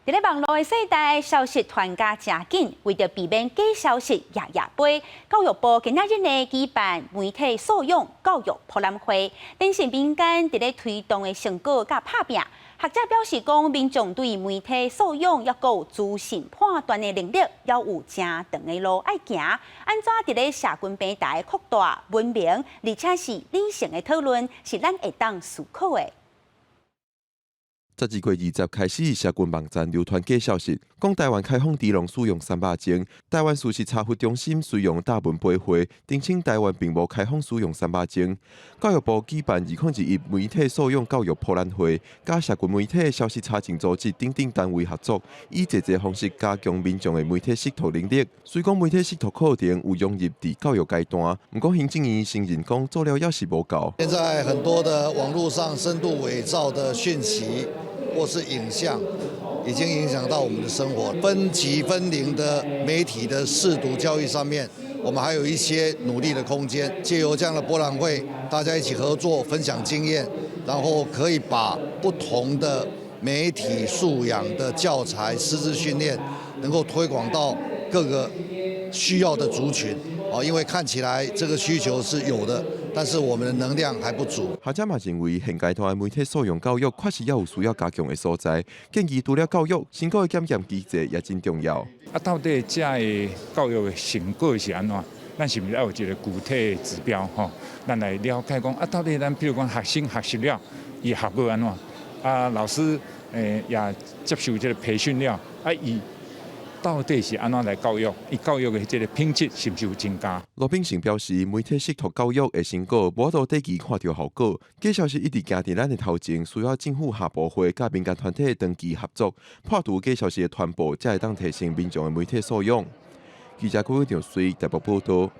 佇咧網路的世代，消息傳甲誠緊，為著避免假消息夜夜飛，教育部今仔日呢舉辦媒體素養教育博覽會，展示民間佇咧推動的成果佮拍拚。學者表示講，民眾對媒體素養猶閣有資訊判斷的能力，猶有誠長的路愛行。按怎佇咧社群平台擴大文明，而且是理性的討論，是咱會當思考的。 12月20開始，社群網站流傳假消息，講臺灣開放豬籠使用300鐘。臺灣事實查核中心隨用答文回會，澄清臺灣並無開放使用300鐘。教育部舉辦2021媒體素養教育博覽會，佮社群媒體消息查證組織等等單位合作，以濟濟方式加強民眾的媒體識讀能力。雖講媒體識讀課程有融入佇教育階段，毋過行政院承認講做了猶是無夠。現在很多的網路上深度偽造的訊息或是影像，已經影響到我們的生活。分級分齡的媒體的識讀教育上面，我們還有一些努力的空間。借由這樣的博覽會，大家一起合作，分享經驗，然後可以把不同的媒體素養的教材、師資訓練，能夠推廣到各個需要的族群。哦，因為看起來這個需求是有的，但是我們的能量還不足。學者嘛認為，現階段的媒體素養教育確實猶有需要加強的所在。建議除了教育，成果的檢驗機制也真重要。啊，到底這个教育的成果是按怎？咱是毋是愛有一個具體的指標？吼，咱來了解講啊，到底咱比如講學生學習了，伊效果按怎？啊，老師也接受這個培訓了，啊，伊到底是按怎來教育？伊教育的這個品質是毋是有增加？羅秉成表示，媒體識讀教育的成果，無法度短期看著效果。假消息一直行佇咱的頭前，需要政府跨部會佮民間團體長期合作，破除假消息的傳播，才會當提升民眾的媒體素養。記者郭偉長隨台北報道。